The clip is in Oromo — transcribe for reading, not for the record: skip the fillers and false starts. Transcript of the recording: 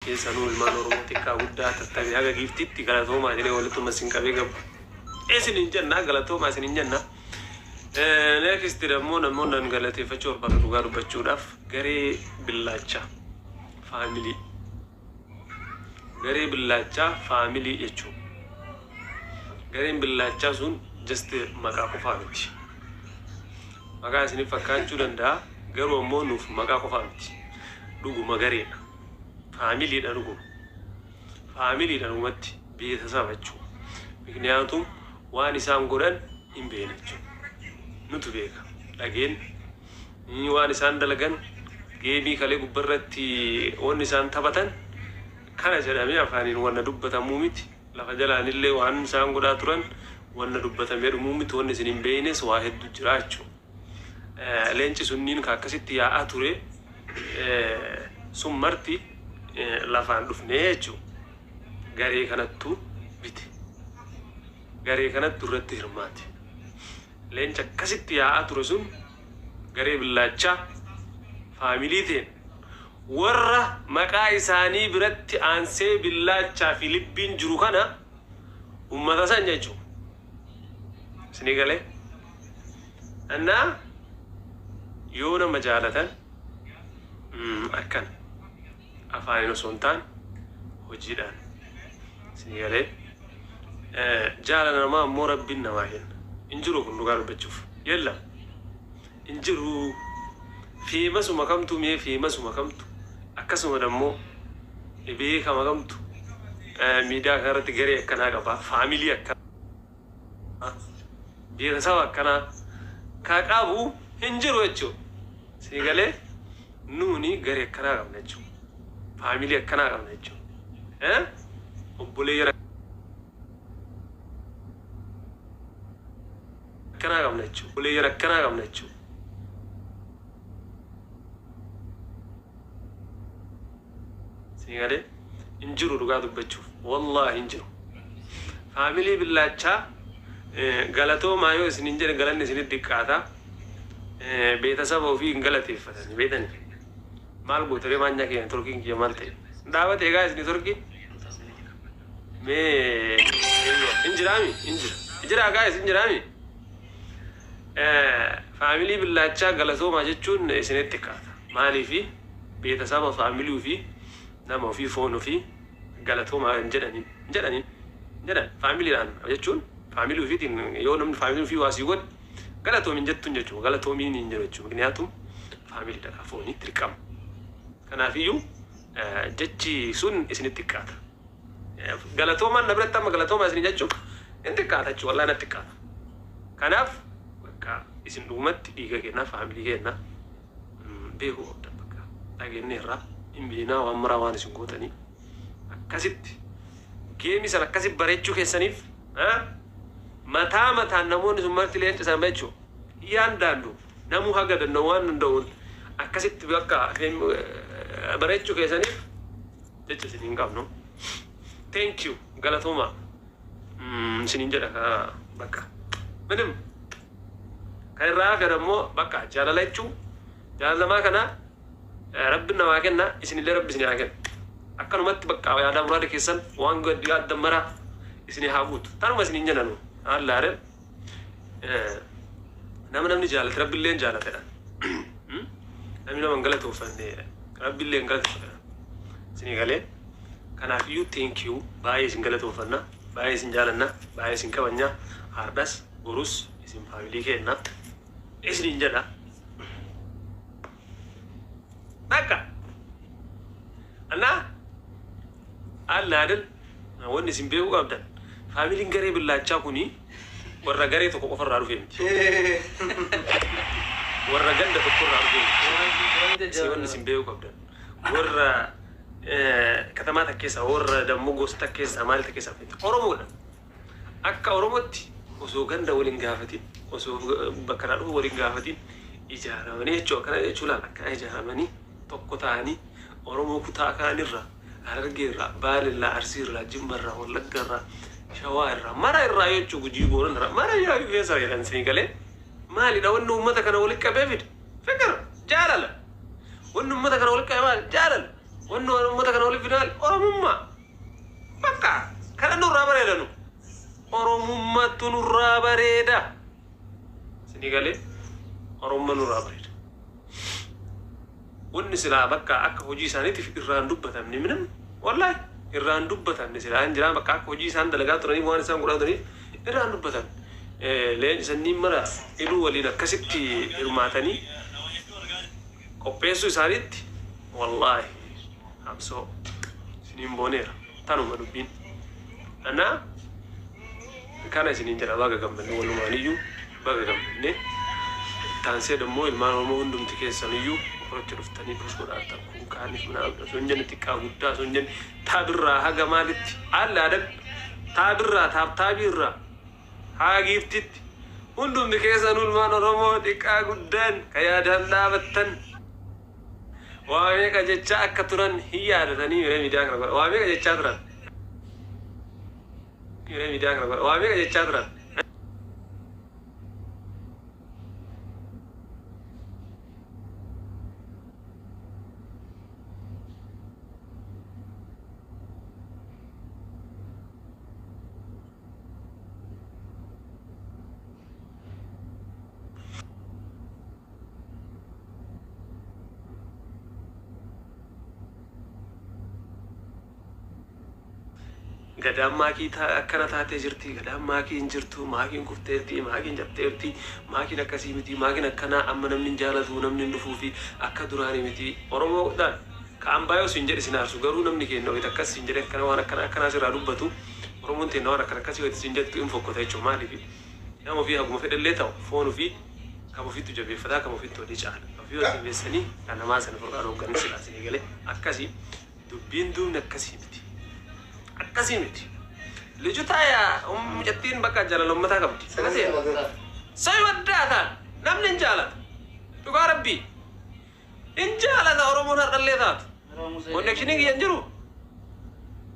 Keessanuu ilmaan Oromoo xiqqaa guddaa tattabee haga giiftitti galatoomaa jedhee walittuma isin qabee gabu. Isin jenna, galatoomaa isin jenna. Next immoo namoonni an galateeffachuu barbaadu, dhugaa dubbachuudhaaf, garee billaachaa family. Garee billaachaa family jechuudha. Gareen billaachaa sun just maqaa qofaa miti. Maqaa isiniif fakkaachuu danda'a, garuu ammoo nuuf maqaa qofaa miti. Dhuguma gareedha. Familydha dhuguma. Familydha dhugumatti beeksisa jechuudha. Mikniyaatum waan isaan godhan hin beekne jechuudha. Nutu beeka. Dhageen waan isaan dalagan, game kalee gubbarratti wanni isaan taphatan kana jedhamee afaaniin wanna dubbatamuu miti. Lafa jalaanillee waan isaan godhaa turan wanna dubbatamee dhumuu miti. Wanni isin hin beeknes waa hedduu jira jechuudha. Leenci sunniin ka akkasitti yaa'aa ture sun marti lafaan dhufnee jechuudha. Garee kanattu bite. Garee kanattu irratti hirmaate. Leenca akkasitti yaa'aa ture sun garee billaachaa family ta'een warra maqaa isaanii biratti aansee billaachaa fi libbiin jiru kana ummata san jechuudha. Isinii galee? Annaa yoo nama jaalatan akkana afaaniin osoo hin taane hojiidhaan, isinii galee? Jaalala namaa ammoo Rabbiin namaa kenna. Hin jiru kun dhugaa dubbachuuf. Yella hin jiru. Famousuma kamtu, mee famousuma kamtu, akkasuma dammoo beekama kamtu miidiyaa kanarratti garee akkanaa qaba, family akkanaa, beeksisa akkanaa ka qabu hin jiru jechuudha. Isinii galee? Nuuni garee akkanaa qabna jechuudha. Family akkanaa qabna jechuudha. Obboleeyyan akkanaa qabna jechuudha. Obboleeyyan akkanaa qabna jechuudha. Isinii galee? Hin jiru dhugaa dubbachuuf. Wallaahi hin jiru. Family billaachaa galatoomaa yoo isin hin jedhe galanni isinitti xiqqaata. Beetasaba ofii hin galateeffatani beetani. Maal gootaree maal nyaa keenya networkiin kiyya maal ta'e? Dhaabate egaa isin networkiin? Mee hin jiraami? Hin jira. Jira guys, hin jiraami? Family billaachaa galatoomaa jechuun isinitti xiqqaata. Maaliifi beetasaba family ofii, nama ofii, foon ofii galatoomaa hin jedhaniin, hin jedhaniin, hin jedhan. Familydhaan jechuun family ofiitiin yoo namni family ofii waa sii godhe galatoomin jettuun jechuudha. Galatoomiin hin jiru jechuudha. Mikniyaatum familydha ka foonii dirqama. Kanaafiyyuu jechi sun isinitti xiqqaata. Galatoomaan na biratti amma galatoomaa isin jechuun hin xiqqaata jechuudha. Wallaahi natti xiqqaata. Kanaaf bakka isin dhugumatti dhiiga kennaa, family kennaa beekuu qabdan, bakka dhageenyeerraa hin beeknaa waan maraa waan isin gootanii akkasitti game sana akkasi bareechuu keessaniif mataa mataan namoonni sun marti leenca sana jechuudha. Yaan daandu namuu haga danda'u waan danda'uun akkasitti bakka bareechuu keessaniif jecha isin hin qabnu. Thank you, galatooma isiniin jedha bakka. Minim kan irraa hafe ammoo bakka jaalala jechuun jaalala namaa kana Rabbi namaa kenna, isinillee Rabbi isinii haa kennu. Akkanumatti bakka yaadaa muraada keessan waan yaaddan maraa isinii haa guutu. Tanuma isiniin jenna nu. Allaare nama namni jaalate Rabbi illee jaalatedha. Namni nama hin galatooffanne Rabbi illee hin galatooffanne. Isinii galee? Kanaafiyyuu thank you, baay'ee isin galatooffanna, baay'ee isin jaalanna, baay'ee isin kabajna. Hardhas borus isin family kenna. Isiniin jedha. Bakka. Annaa allaadin wanni isin beekuu qabdan, familyn garee billaachaa kuni warra garee tokko qofarraa dhufe miti. Warra ganda tokkorraa dhufe miti. Isin wanni isin beekuu qabdan, warra katamaa takka keessaa, warra dammoo gosa takka keessaa, maal takka keessaa miti. Oromoodha. Akka Oromootti osoo ganda waliin gaafatin, osoo bakka irraa dhufu waliin gaafatin ijaaramanii jechuudha. Akkana jechuun laala, akkana ijaaramanii tokko ta'anii Oromoo kutaa kaanirraa, Harargee irraa, Baale irraa, Arsii irraa, Jimma irraa, Wallagga irraa, Shawaa irraa, mara irraa jechuu, Gujii, Boorana irraa, mara yaayyuu keessa jedhan. Isinii galee? Maalidha wanni uummata kana walitti qabee fide? Fikir, jaalala. Wanni uummata kana walitti qabe maali? Jaalala. Wanni uummata kana walitti fide maali? Oromummaa bakka kana nurraa bareeda, nu Oromummaatu nurraa bareeda. Isinii galee? Oromummaa nurraa bareeda. Wanni silaa bakka akka hojii isaaniitiif irraan dubbatamne minim, wallaahi irraan dubbatamne silaa hin jiraan. Bakka akka hojii isaan dalagaa turaniif, waan isaan godhaa turaniif irraan dubbatan. Leenci sanniin mara iluu waliin akkasitti hirmaatanii qopheessuu isaaniitti, wallaahi absoo isiniin booneera. Tanuma dubbiin. Anaa kana isiniin jedha, baga gammanne, walumaaniyyuu baga gammanne. Taansee dammoo ilmaan Oromoo hundumti keessaniyyuu ofirratti dhuftanii push godhaattan kun kaaniif minaa osoo hin jenne, xiqqaa guddaa osoo hin jenne, taabirraa haga maalitti haalli aadan taabirraa taabtaabiirraa haa giiftitti hundumti keessan ilmaan Oromoo xiqqaa guddaan ka yaadaan dhaabattan waa meeqa jechaa akka turan hin yaadatanii. Miree miidiyaa kana godha, waa meeqa jechaa turan. Miree miidiyaa kana godha, waa meeqa jechaa turan. Gadaan maakii akkana taatee jirti, gadaan maakii hin jirtu, maakiin kufteerti, maakiin cabteerti, maakiin akkasii miti, maakiin akkanaa, amma namni hin jaalatu, namni hin dhufuu fi akka duraanii miti. Oromoodhaan ka ambaayoo siin jedhe sin aarsu, garuu namni keenya wayita akkas siin jedhe, akkana waan akkana akkanaa sirraa dubbatu, Oromoon teenya waan akkana akkasii wayita siin jettu hin fokkota jechuudha. Maaliif? Nama ofii haguma fedhallee ta'u foon ofii kam ofiittu jabeeffataa, kam ofiittu walii caala. Ofii wal jabeessanii kan namaa sana furqaa dhoogganni silaa isinii galee akkasii dubbiin duubni akkasii miti. Akkasii miti. Lijutaa yaa mucattiin bakka jaalala uummataa qabdi. Akkasii ሰው ይወዳታል. Namni hin jaalata. Dhugaa Rabbii. Hin jaalata Oromoon har'allee taatu. Connectionii kiyya hin jiru.